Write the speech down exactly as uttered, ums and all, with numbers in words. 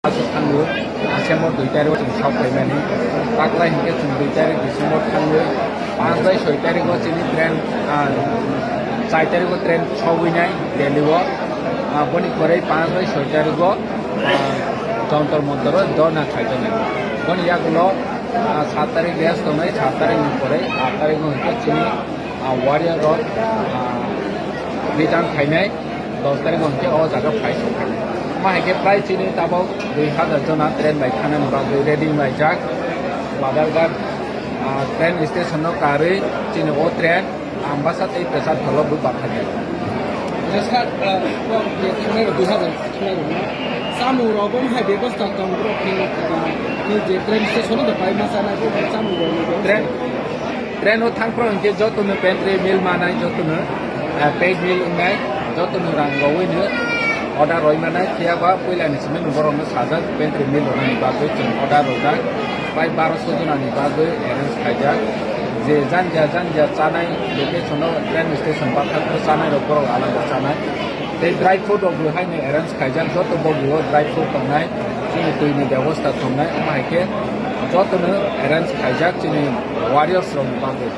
Aswk thangwi December dui tarikh o chwng sok phaimani. Taklai hinkhe chwng dui tarikh December thangwi panch bai soi tarikh o chini train, ah, char tarikh o train sogwi nai Delhi o. Ah, boni pore panch bai soi tarikh o, ah, Jantar Mantar o dhorna khaijani. Boni yagulo, ah, sat tarikh rest tongnai, sat tarikh ni pore aat tarikh o hinkhe chini, ah, warrior rok, ah, return khainai. Dos tarikh o hinkhe o jaga phai sokphainai. Omo hai khe prai chini tabok dui hazar jona train bai thanani bagwi ready wnglaijak. Badarghat, ah, train station no karwi chini o train Ambasa tei Pecharthal o bw bathajak. Sir, ah, kok je thangnai rok dui hazar thangnai rok no chamung rok bo hai bebosta tong borok ni, ah, ni je train station o bai ma chanai bo chamung rok ni bebosta. Train Train o thangphro hinkhe jotono pantry meal manai, jotono, eh, paid meal wngnai, jotono rang rowino order roi manai, phiya ba puilani simi borokno sajak pantry meal rwnani bagwi chwng order rojak, bai baroso jonani bagwi arrange khaijak. Je janja janja chanai location o train station bathakgo chanai rok borok alada chanai. Tei dry fruit rok bo haino arrange khaijak, joto bogi o dry fruit tongnai, chini twi ni bebosta tongnai, omo hai khe jotono arrange khaijak chini warriors rok ni bagwi.